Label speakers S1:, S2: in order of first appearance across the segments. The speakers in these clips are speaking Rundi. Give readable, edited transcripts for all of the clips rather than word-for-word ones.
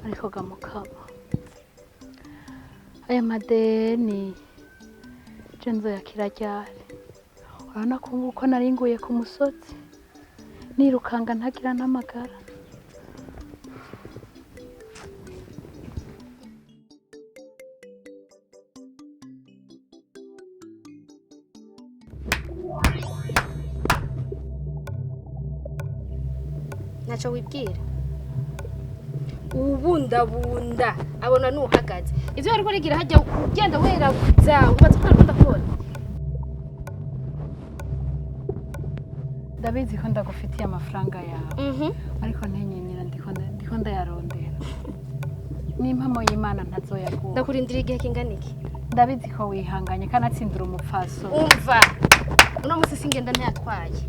S1: Ariko gamukama aya madeni je nzoyakira ryari? Urabona ko nguko nari nguye ku musozi nirukanga ntagira n'amagara.
S2: Ntacyo wibwira, ubundabunda abona nuhagaze ivyo wariko urigira hajya ugenda weraguza ubaza ko nariko ndakubona.
S1: Ndabizi ko ndagufitiye amafaranga yawe, ariko ntinyenyera, ndiko ndayarondera n'impamo y'Imana ntazoyaguha.
S2: Ndakurindira igihe kingana iki?
S1: Ndabizi ko wihanganye kandi atsindira umupfaso.
S2: Umva, uno musi singenda ntayatwaye.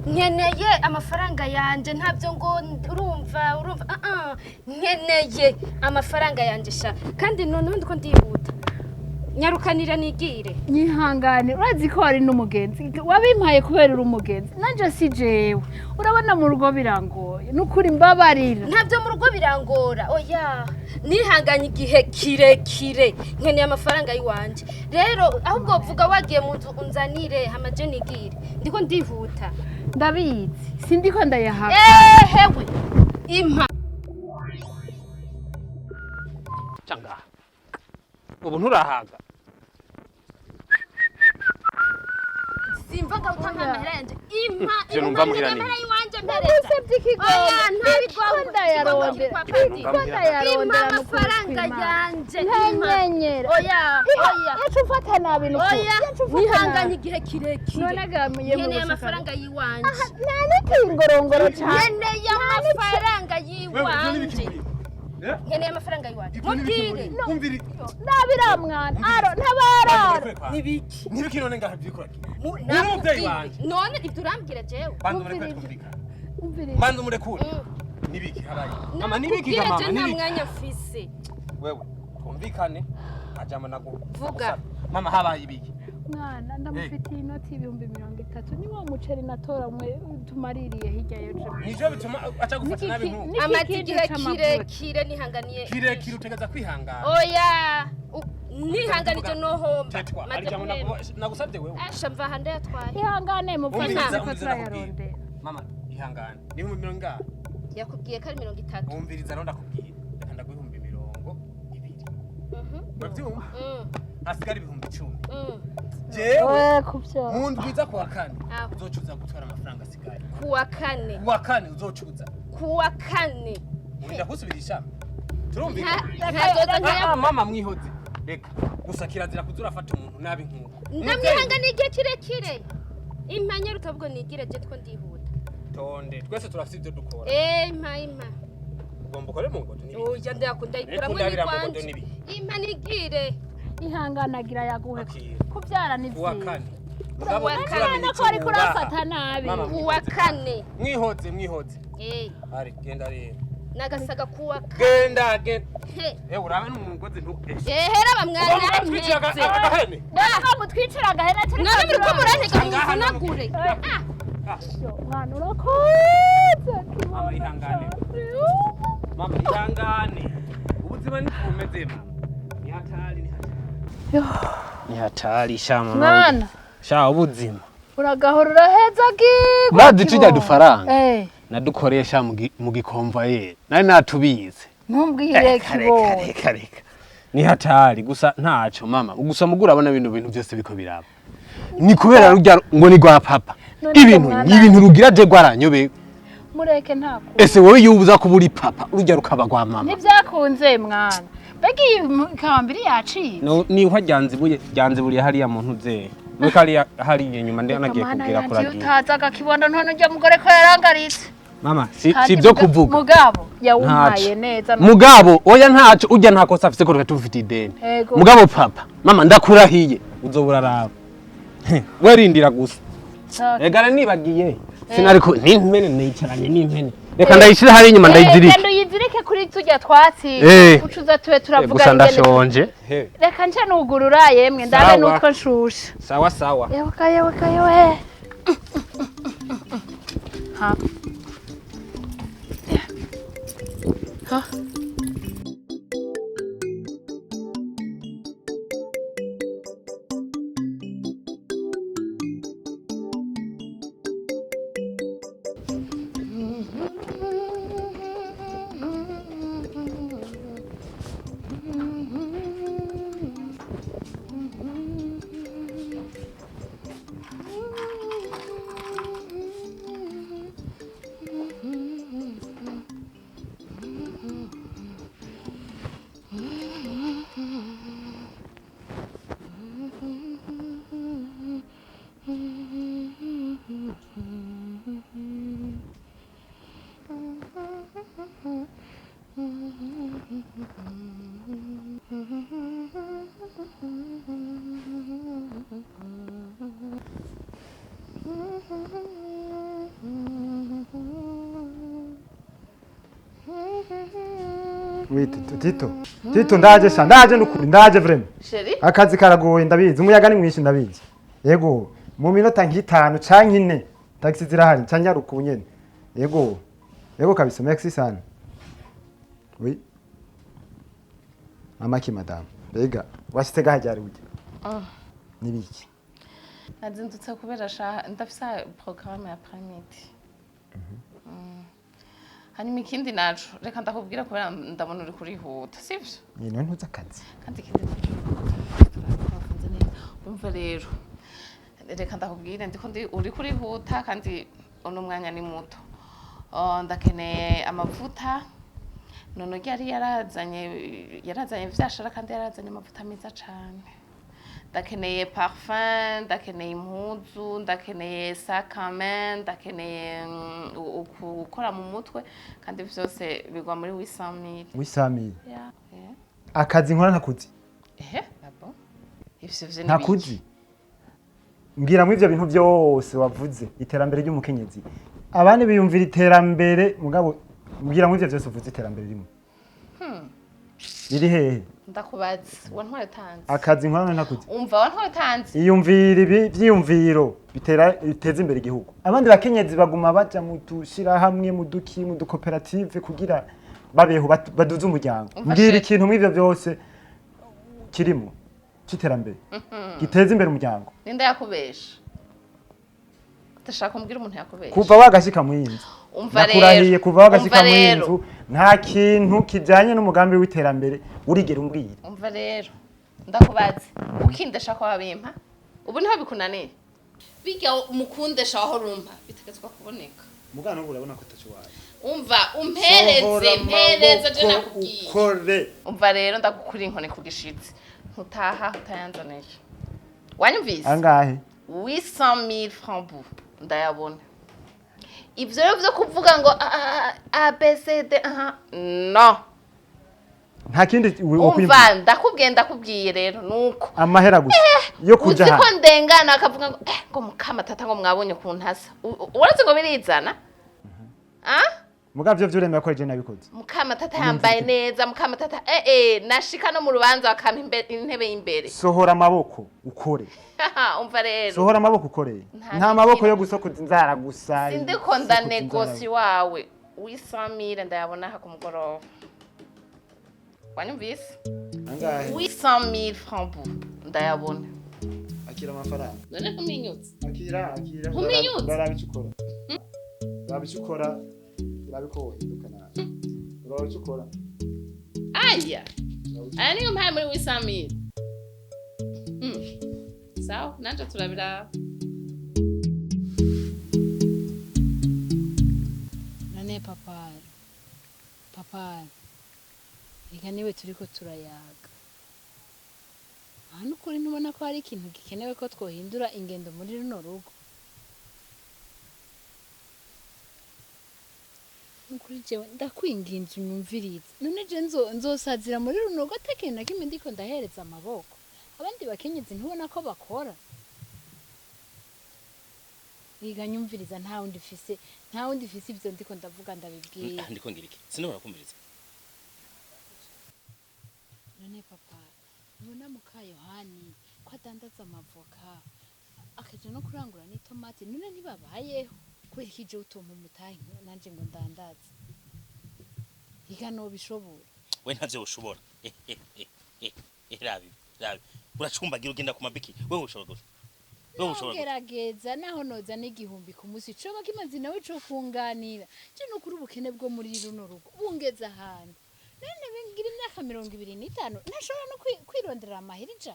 S2: Nkeneye amafaranga yanje, ntabyo ngo urumva, ah ah, nkeneye amafaranga yanje sha. Kandi noneho ndiko ndihuta, nyarukanira nigire.
S1: Nyihangane, urazi ko wari n'umugenzi wabimpaye kubera uri umugenzi, nanje si jewe. Urabona mu rugo birangoye, nukuri mbabarira.
S2: Ntabyo mu rugo birangora, oya. Nihanganye igihe kirekire, nkeneye amafaranga y'iwanje. Rero ahubwo vuga wagiye mu nzu unzanire hamaje nigire, ndiko ndihuta.
S1: Ndabizi, sindiko ndayahaka.
S2: Ehewe, impa.
S3: Cyangwa ubu nturahaga?
S2: Simva nga utampa amahera yanje, impa.
S3: Ivyo numva muhira ni
S2: amahera y'iwanje mpereza.
S1: Ndagusabye ikigongo.
S2: Oya, nta bigongo.
S1: Ndayarondera.
S3: Ndiko
S1: Ndayarondera.
S2: Impa amafaranga yanje, impa.
S1: Ntenyenyera.
S2: Oya, oya.
S1: Yacu ufata nabi nukuri.
S2: Oya.
S1: Yacu ufata
S2: Nihanganye
S1: nabi.
S2: igihe kirekire.
S1: None agamuye mu
S2: Nkeneye
S1: bushakashatsi.
S2: amafaranga y'iwanje.
S1: Nta n'ikingorongoro cyane.
S2: Nkeneye amafaranga y'iwanje, nkeneye amafaranga y'iwanje, mubwire.
S1: Nabira mwana aro ntabarara.
S3: Nibiki nibiki none ngaha byikora?
S2: Mu-
S3: Ni umuvyeyi
S2: nakubwire.
S3: wanje.
S2: None ibyo urambwira jewe?
S3: Banza umurekure twumvikane.
S1: Umviriza.
S3: Banza umurekure. Nibiki habaye mama? Nibiki ga
S2: Nakubwire,
S3: mama?
S2: je nta
S3: Nibiki?
S2: mwanya mfise.
S3: Wewe twumvikane ajama nagu.
S2: Vuga.
S3: Mama, habaye ibiki?
S1: Mwana, ndamufitiye inoti y'30,000, ni wa muceri natora mwe tumaririye hirya y'ejo.
S3: Nivyo bituma aca gufata nabi
S1: Niki-
S3: nk'ubu?
S1: niki
S2: Amaze
S1: kintu
S2: igihe
S1: c'amavuta.
S2: kirekire nihanganiye.
S3: Kirekire, utegeza kwihangana.
S2: Oya, nihanganije nohomba.
S3: Tetwa.
S2: Maze
S3: Ari jambo
S2: guhemba.
S3: nagusabye wewe.
S2: Asha, mva aha ndayatwaye.
S1: Ihangane mupfasoni,
S3: Umviriza,
S1: ko
S3: umviriza, nakubwiye.
S1: turayarondera.
S3: Mama, ihangane, ni 70,000 ingahe?
S2: Yakubwiye ko ari 30.
S3: Umviriza rero, ndakubwiye, reka ndaguha 20,000. Urabyumva?
S2: Mm,
S3: Hasigara 10,000. Jewe
S1: We kubyo.
S3: mu ndwi iza kuwa kane
S2: Aho.
S3: uzocuza gutora amafaranga asigaye.
S2: Kuwa kane?
S3: Kuwa kane uzocuza.
S2: Kuwa kane.
S3: Urinda kusubirisha, turumvikana?
S2: Ntazoza.
S3: Ah, ah,
S2: Nkaya.
S3: Mama, mwihoze, reka gusa kirazira kuza urafata umuntu nabi nk'uko.
S2: Ndamwihanganiye igihe kirekire. Impa nyaruka ubwo nigire, je two ndihuta.
S3: Tonde, twese turafite ibyo dukora.
S2: Eh, impa, impa.
S3: Ugomba ukore mu ngodo n'ibiki?
S2: Oya, ndayakunda ikuramwe.
S3: Ndabira mu ngodo
S2: Nigwanje.
S3: n'ibiki?
S2: Impa nigire.
S1: Ihanganagira yaguhe.
S3: Akira.
S1: Kubyara ni
S3: Kuwa
S1: byiza.
S3: kane. Mugabo
S2: Kuwa kane.
S3: turamenya
S1: Urabona
S3: icyo
S1: ko ariko
S3: wubaha.
S1: urafata nabi.
S3: Mama.
S2: Kuwa kane.
S3: Mwihoze, mwihoze.
S2: Eh.
S3: Ari genda rero.
S2: Nagasaga kuwa kane.
S3: Genda, genda.
S2: He.
S3: Eh, urabe n'umugozi ntu
S2: Ehera bamwana.
S3: Ugomba agahene.
S1: None mutwicira agahera turi.
S2: None muriko murantega
S3: Ngaha.
S2: mumvunagure. Ah.
S1: Mwana, urakoze.
S3: Mama, ihangane. Mama, ihangane, ubuzima ni bumeze, mama, ni hatari, ni hatari, ni hatari sha mama.
S1: Mwana.
S3: Sha, ubuzima.
S1: Uragahora uraheza gigwa.
S3: Urazi tujya dufaranga
S1: Eh.
S3: nadukoresha mu gikomvayeri nari natubize.
S1: Ntumbwire.
S3: Reka, reka.
S1: Kibonye.
S3: Reka, reka, ni hatari gusa ntaco mama, gusa mugura abona bino bintu byose biko biraba ni kubera rujya ngo ni rwa papa.
S1: None
S3: Ibintu
S1: mwana-
S3: ni ibintu rugira je rwaranyobe.
S1: Mureke ntaku.
S3: Ese wowe iyo uza kuba uri papa, urujya rukaba rwa mama?
S1: Ntibyakunze mwana, mbega iyi kambiri yaciye.
S3: Niho ryanzibuye, ryanziburiye hariya mu ntuze nuko hariya hariya inyuma ndi nagiye
S1: Mana
S3: kubwira
S1: yanje,
S3: kuragiye.
S1: utaza akakibondo none ujya mugore ko yarangaritse.
S3: Mama, si
S1: Kandi
S3: si ibyo kuvuga.
S1: Mugabo yawumpaye
S3: Ntaco.
S1: neza.
S3: Mugabo oya, ntaco, ujya nta kosa afise ko reka tumufite ideni.
S1: Ego.
S3: Mugabo papa, mama, ndakurahiye uzobura araba werindira gusa.
S1: Sawa.
S3: Egara nibagiye sinariko n'impene nicaranye n'impene, reka ndayishira hari inyuma ndayizirike.
S1: Genda uyizirike kuri tujya twatsi.
S3: Eh.
S1: Ucuza tube turavuga
S3: Gusa
S1: ingene-
S3: ndashonje.
S1: Reka nce nugurura yemwe ndabe
S3: Sawa.
S1: nutwo nshusha.
S3: Sawa sawa.
S1: Yewe ka, yewe ka, yewe. Ha. Ha.
S4: Oui, Tito, Tito. Tito ndaje sha, ndaje nukuri, ndaje vraiment.
S5: Chéri?
S4: Akazi karagoye ndabizi, umuyaga ni mwinshi ndabizi. Yego, mu minota nk'itanu canke ine, taxi zirahari, nca nyaruka ubu nyene. Yego. Yego kabisa, merci sana. Oui. Amaki madame. Mbega, washitse gahe ryari burya?
S5: Ah.
S4: Nibiki?
S5: Nazindutse kubera sha ndafise programme ya après-midi. Hanyuma ikindi naco reka ndakubwira kubera ndabona uri kurihuta, sivyo?
S4: Ni none ntuzi akazi.
S5: Kandi ikindi naco turafunze neza. Umva rero, reka ndakubwire ndiko ndi uri kurihuta kandi uno mwanya ni muto. Oh, ndakeneye amavuta. None yari yarazanye vyashara kandi yarazanye amavuta meza cane. Ndakeneye parfum, ndakeneye impuzu, ndakeneye sac à main, ndakeneye gukora mu mutwe kandi vyose bigwa muri 800 000.
S4: Wisamiye.
S5: Yeah. Yeah.
S4: Akazi nkora ntakuzi.
S5: Ehe, ah bon? Ivyo vyo ni
S4: Ntakuzi. Mbwira mu ivyo bintu byose wavuze iterambere ry'umukenyezi. Abandi biyumvira iterambere mugabo mbwira mu ivyo byose uvuze iterambere rimwe. Riri hehe?
S5: Ndakubaza, wantwaye utanzi.
S4: Akazi nkora ntakuzi.
S5: Umva wantwaye utanzi.
S4: Iyumvira ibi vyiyumviro bitera biteza imbere igihugu. Abandi bakenyezi baguma baja mu dushirahamwe mu duki mu dukoperative kugira babeho baduze umuryango.
S5: Umva
S4: Mbwira
S5: she.
S4: ikintu mu ivyo byose kirimo c'iterambere giteza imbere umuryango.
S5: Ninde yakubesha? Ndashaka kumbwira umuntu yakubesha.
S4: Kuva wagashika mu inzu
S5: Umva rero.
S4: nakurahiye kuva wagashika
S5: Umva
S4: mu
S5: rero.
S4: inzu nta kintu kijanye n'umugambi w'iterambere urigera umbwira.
S5: Umva rero, ndakubaza, ukindesha ko wabimpa ubu niho bikunaniye? Bijya mukundesha waho rumpa bitegetswa kuboneka.
S4: Mugana ubu urabona ko ataco waye.
S5: Umva umpereze, mpereze je nakubwiye.
S4: Ukore.
S5: Umva rero, ndagukura inkoni ku gishitsi, ntutaha utayanzaniye. Wanyumvise?
S4: Angahe?
S5: 800 000 francs bu ndayabona. Ivyo rero vyo kuvuga ngo A, A, A, B, C, D, aha, no.
S4: Nta kindi
S5: Umva
S4: wokwiyumvira.
S5: ndakubwiye rero nuko
S4: Amahera gusa yo kuja
S5: uzi ko
S4: hano.
S5: ndengana akavuga ngo ngo mukama tata ngo mwabonye ukuntu asa. Uretse ngo birizana, ah.
S4: Mugabo ivyo vyuremera ko je nabikoze.
S5: Mukama tata yambaye neza, mukama tata nashika no mu rubanza bakampa intebe y'imbere.
S4: Sohora amaboko ukore.
S5: Umva rero.
S4: Sohora amaboko ukore.
S5: Nta
S4: Nta maboko
S5: mikino.
S4: yo gusokoza inzara gusa.
S5: Sindiko
S4: gusokoza
S5: ndanegosi
S4: inzara.
S5: wawe 800 000 ndayabona aha ku mugoroba. Wanyumvise?
S4: Angahe?
S5: 800 000 francs bu ndayabona.
S4: Akira amafaranga.
S5: None ntuminyutse?
S4: Akira, akira.
S5: Ntuminyutse?
S4: Uraraba icyo ukora. Uraraba icyo ukora. Uraraba uko wohinduka nawe. Uraraba icyo ukora.
S5: Aya aya niyo mpaye muri 800 000. Sawa, nanje turabiraba.
S1: None papa, papa, reka niwe turiko turayaga aha. Nukuri ntubona ko hari ikintu gikenewe ko twohindura ingendo muri runo rugo? Nukuri jewe ndakwinginze unyumvirize. None je nzosazira muri runo rugo atakintu na kimwe ndiko ndahereza amaboko? Abandi bakenyezi ntubona ko bakora? Biga nyumviriza, nta wundi mfise, nta wundi mfise ivyo ndiko ndavuga ndabibwira.
S3: Ndiko ngira iki? Sinobora kumviriza.
S1: None papa, ntubona muka Yohani ko adandaza amavoka, akaja no kurangura n'itomati? None ntibabayeho? Kubera iki jewe utompa umutahe nanje ngo ndandaze? Higa nobishobora.
S3: We ntavyo ushobora. Rabi rabi, uracumbagira ugenda ku mabiki. Wewe ushobora gute? Wewe ushobora gute?
S1: Nogerageza naho noza n'igihumbi ku munsi, coba kimaze nawe co kunganira. Je nukuri ubukene bwo muri runo rugo bungeze ahantu none ngira imyaka 25 ntashobora no kwironderera amahera 100.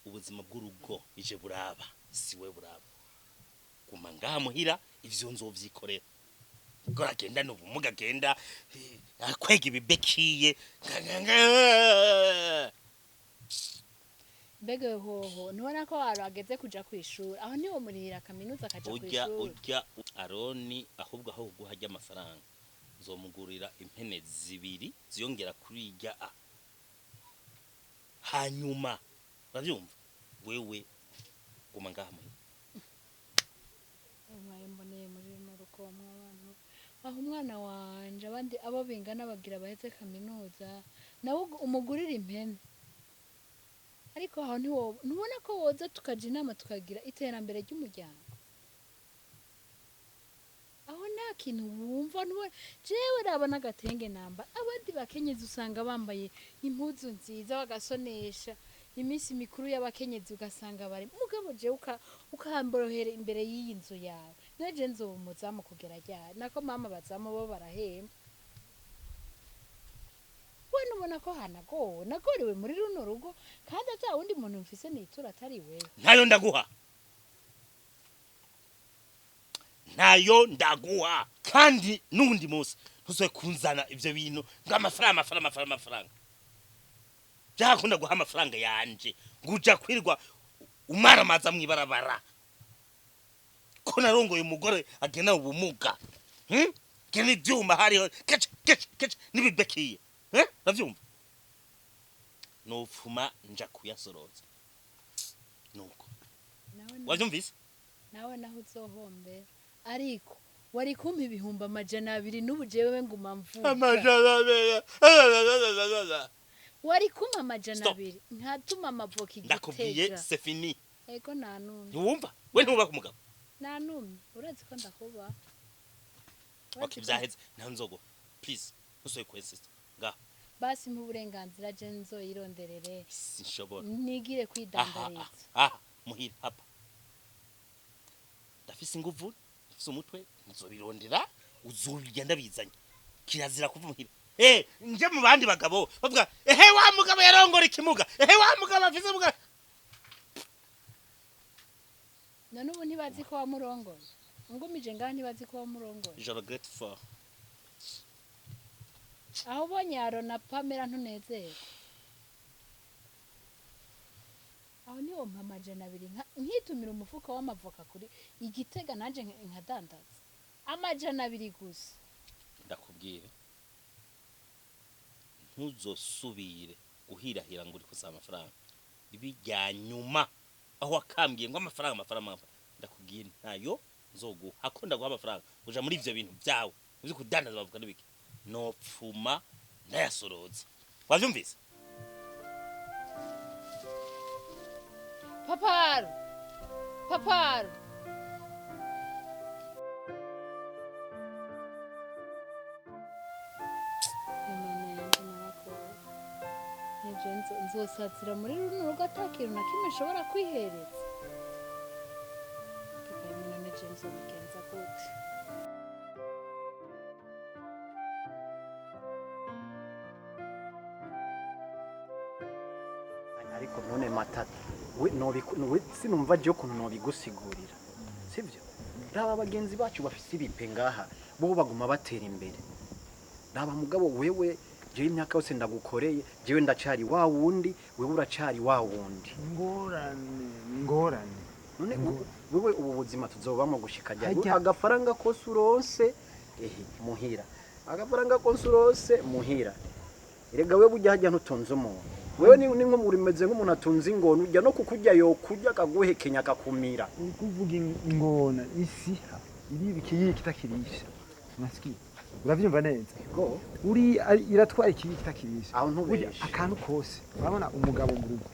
S3: Ubuzima bw'urugo ije buraba, siwe buraba. Guma ngaha muhira, ivyo nzovyikorera. Ubwo aragenda n'ubumuga, agenda akwega ibibekiye.
S1: Mbega hoho ntubona ko ageze kuja kw'ishuri? Aho niwo murihira kaminuza akaja
S3: Urya
S1: kw'ishuri.
S3: Urya Aroni, ahubwo aho kuguha arya amafaranga nzomugurira impene zibiri ziyongera kuri irya a, hanyuma uravyumva, wewe guma ngaha muhira.
S1: Mwaye mboneye muri runo rugo mw'abantu, aho umwana wanje abandi abo bingana bagira baheze kaminuza, nawe umugurira impene. Ariko aho ntubona ko woza tukaja inama tukagira iterambere ry'umuryango? Aho nta kintu wumva, ntubona jewe raba n'agatenge namba. Abandi bakenyezi usanga bambaye impuzu nziza, bagasonesha iminsi mikuru y'abakenyezi, ugasanga bari mugabo jewe ukamborohera imbere y'iyi nzu yawe. Naje nzoba umuzamu kugera ryari? Nako mama bazamu bo barahemba. We nubona ko hanagowe, nagorewe muri runo rugo, kandi ata wundi muntu mfise nitura atari wewe.
S3: Ntayo ndaguha, ntayo ndaguha. Kandi n'uwundi munsi ntuzoye kunzana ivyo bintu ngo amafaranga, amafaranga, amafaranga, amafaranga. Byakunda guha amafaranga yanje ngo uja kwirwa umaramaza mw'ibarabara, ko narongoye umugore agena ubumuga, Gena ivyuma hariho kece kece kece n'ibibekiye. Uravyumva, nopfuma nja kuyasoroza nuko. Wavyumvise?
S1: Nawe naho uzohombera, ariko wari kumpa 200,000 n'ubu jewe nguma mvuga.
S3: 200.
S1: Wari kumpa amajana
S3: Stop.
S1: abiri nkatuma amavoka
S3: Ndakubwiye,
S1: igitega.
S3: c'est fini.
S1: Ego, nanumye.
S3: Ntiwumva? We ntiwubaka umugabo.
S1: Nanumye, urazi ko ndakuba.
S3: Okay, vyaheze, nta nzogo. Please, ntusoye kwensista ngaho.
S1: Basi mpa uburenganzira je nzoyironderere.
S3: Sinshobora.
S1: Nigire
S3: Aha.
S1: kwidandariza.
S3: Aha muhira hapa ndafise inguvu, ndafise umutwe, nzobirondera. Uzobigenda bizanye. Kirazira kuva muhira. Nje mu bandi bagabo bavuga: "Ehe, wa mugabo yarongora ikimuga, ehe, wa mugabo afise muga."
S1: None ubu ntibazi ko wamurongoye? Ngumije ngaha ntibazi ko wamurongoye?
S3: Je regrette fort.
S1: Aho ubonye Aro na Pamela ntunezerwa? Aho niwo mpa 200 nkitumira umufuko w'amavoka kuri igitega, nanje nkadandaza. 200 gusa.
S3: Ndakubwire, ntuzosubire guhirahira ngo uri kusaba amafaranga. Ibi rya nyuma aho wakambwiye ngo amafaranga, amafaranga, amafaranga. Ndakubwiye, ntayo nzoguha. Ko ndaguha amafaranga uja muri ivyo bintu byawe uzi kudandaza bavuga n'ibiki, nopfuma ndayasoroza. Wavyumvise?
S1: Paparo, paparo. Imana yanjye, naragowe. Ejo nzosatira muri runo rugo ata kintu na kimwe nshobora kwihereza. Mbega none je nzobigenza gute?
S6: Ariko none Matata, we we sinumva je ukuntu nobigusigurira, sivyo? Raba bagenzi bacu bafise ibipe ngaha, bo baguma batera imbere. Raba mugabo wewe, jewe imyaka yose ndagukoreye, jewe ndacari wa wundi, wewe uracari wa wundi.
S4: Ngorane, ngorane.
S6: None wewe ubu buzima tuzobamwo gushika ryari?
S4: Harya-
S6: Agafaranga kose uronse ehe muhira, agafaranga kose uronse muhira. Erega wewe burya harya ntutunze umuntu. Wewe ni nko urimeze nk'umuntu atunze ingona, ujya no kukurya yokurya akaguhekenya akakumira.
S4: Uri kuvuga ingona isiha iriba ikiyiko itakirisha, unasikia? Uravyumva neza?
S6: Go.
S4: Uri iratwara ikiyiko itakirisha.
S6: Aho
S4: Burya
S6: ntubeshe.
S4: akantu kose, urabona umugabo mu rugo,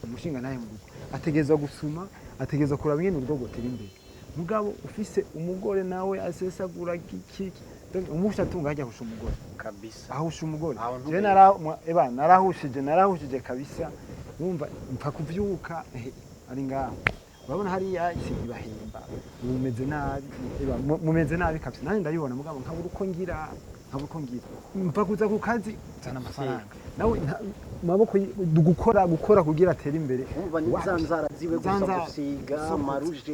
S4: umushinga nawe mu rugo ategerezwa gusuma, ategerezwa kuraba ingene urugo rwotera imbere. Mugabo ufise umugore nawe asesagura iki, donc umusha atunga hajya ahusha umugore.
S6: Kabisa.
S4: Ahusha umugore.
S6: Aho
S4: Je
S6: ntubeshye.
S4: eba narahushije kabisa. Wumva mpfa kuvyuka ari ngaho. Urabona hariya isi ibahemba, mumeze nabi, eba mumeze nabi kabisa. Nanjye ndabibona mugabo nkabura uko ngira, nkabura uko ngira. Mpfa kuza ku kazi nzana amafaranga. Nawe maboko gukora kugira atere imbere.
S6: Umva ni
S4: Wapi?
S6: za nzara ziwe gusa,
S4: Za nzara.
S6: gusiga
S4: Gusa.
S6: amaruje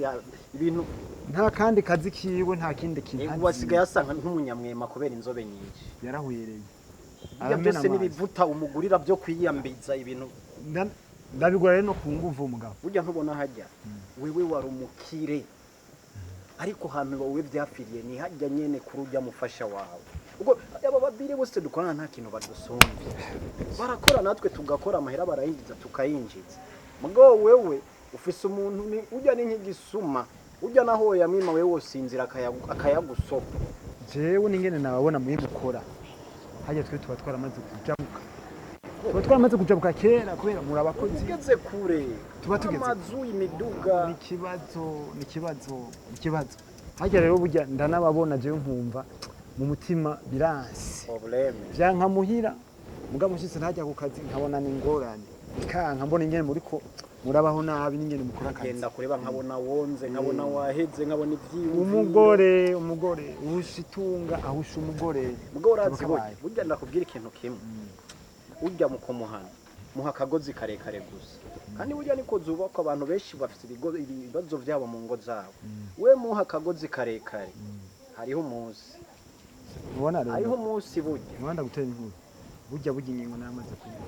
S6: ibintu.
S4: Nta kandi kazi kiwe, nta kindi kintu
S6: Yego,
S4: azi.
S6: wasigaye asa nk'umunyamwema kubera inzobe nyinshi.
S4: Yarahwereye.
S6: Ibyo
S4: Aramena
S6: byose
S4: amazi.
S6: n'ibivuta umugurira byo kwiyambiza ibintu.
S4: Ndabigura rero no ku nguvu umugabo.
S6: Burya ntubona hajya wewe wari umukire, ariko hantu wowe byapfiriye ni hajya nyene kuri ujya mufasha wawe. Ubwo aba babiri bose dukorana nta kintu badusumbye, barakora natwe tugakora, amahera barayinjiza tukayinjiza. Mugabo wewe ufise umuntu ni ujya ni nk'igisuma, ujya naho yamwima wewe wosinzira akayagusopa.
S4: Jewe n'ingene nababona muye gukora hajya, twe tuba twaramaze kujabuka, tuba twaramaze kujabuka kera kubera muri abakozi.
S6: Tugeze kure.
S4: Tuba tugeze
S6: amazu, imiduga.
S4: Ni ikibazo, ni ikibazo, ni ikibazo. Hajya rero burya ndanababona jewe nkumva mu mutima biranse.
S6: Problème.
S4: Vyanka muhira, mugabo nshitse ntajya ku kazi nkabona ni ingorane, ikanka mbona ingene muriko murabaho nabi n'ingene mukora akazi.
S6: Genda kureba nkabona wonze, nkabona waheze, nkabona ivyiyumviro.
S4: Umugore uhusha itunga, ahusha umugore.
S6: Mugabo urazi
S4: Kaba kabaye.
S6: burya, burya ndakubwira ikintu kimwe: urya mu kumuhana muha akagozi karekare gusa, kandi burya niko zubakwa. Abantu benshi bafite ibibazo byabo mu ngo zabo. We muha akagozi karekare, hariho umunsi,
S4: Ubona rero,
S6: hariho umunsi burya.
S4: Umuhanda gutera inkuru, burya ingingo namaze kuyiha.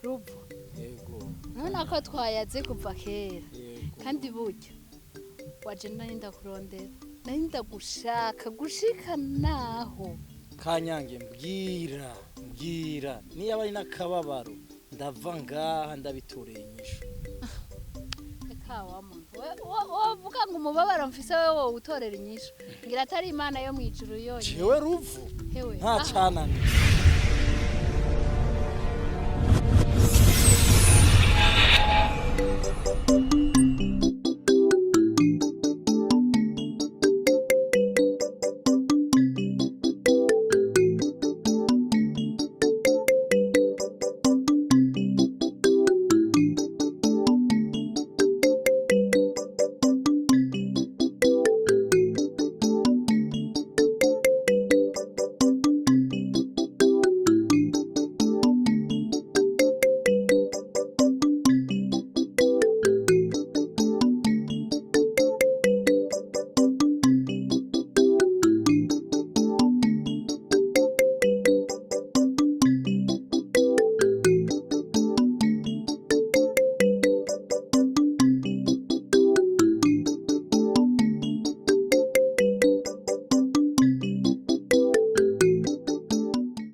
S1: Ruvu.
S7: Yego.
S1: None ko twayaze kuva kera.
S7: Yego.
S1: Kandi burya waje nari ndakurondera, nari ndagushaka gushika naho.
S7: Kanyange, mbwira, mbwira niba ari n'akababaro, ndava ngaha ndabitoreye inyishu.
S1: Eka wa muntu wovuga ngo umubabaro mfise wewe wowe utorera inyishu, ngira atari Imana yo mwijuru yonyine.
S7: Jewe Ruvu?
S1: Hewe.
S7: Nta
S1: Aha.
S7: canani.